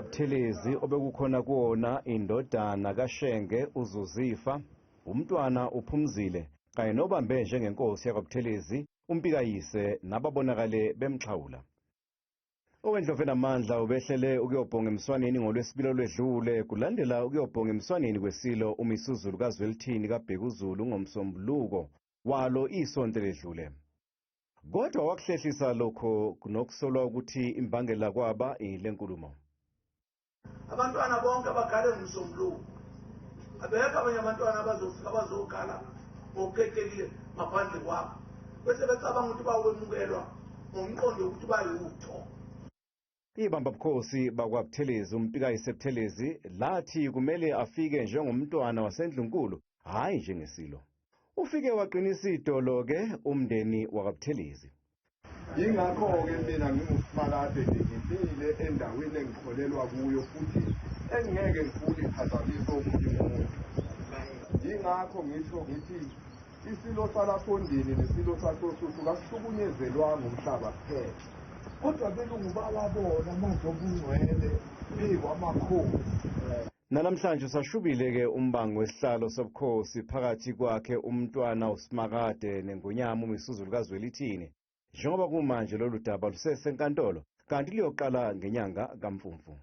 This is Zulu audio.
wakwaButhelezi obekukhona kuwona indodana kaShenge uZuzifa, umntwana uPhumzile kanye nobambe njengenkosi yakwaButhelezi uMpikayise nababonakale bemxhawula. Owendlovu enamandla ubehlele ukuyobhonga emswaneni ngoLwesibili olwedlule kulandela ukuyobhonga emswaneni kwesilo uMisuzulu kaZwelithini kaBhekuzulu ngoMsombuluko walo isonto eledlule. Kodwa wakuhlehlisa lokho kunokusolwa ukuthi imbangela kwaba ile nkulumo. Abantwana bonke abagale ngoMsombuluko. Abekho abanye abantwana abazofika abazogala ngokukhethekile ngaphandle kwabo. Bese becabanga ukuthi bawukwemukelwa ngomqondo wokuthi bayutho. Ibambabukhosi bakwaButhelezi uMpikayise Buthelezi lathi kumele afike njengomntwana wasendlunkulu hhayi njengesilo. Ufike waqinisa idolo-ke umndeni wakwaButhelezi. Yingakho-ke mina nginguSimakade nje ngimile endaweni engikholelwa kuyo futhi engingeke ngifune iphazamiswe omunye umuntu. Yingakho ngisho ngithi isilo salapho-Ndini nesilo sasoSuthu kasihlukunyezelwanga umhlaba kuphela. Kodwa abelungu bawabona amandla obungcwele bekwamakhosi. Nanamhlanje usashubile-ke umbango wesihlalo sobukhosi phakathi kwakhe umntwana uSimakade neNgonyama uMisuzulu kaZwelithini. Njengoba kumanje lolu daba lusesenkantolo kanti luyoqala ngenyanga kaMfumfu.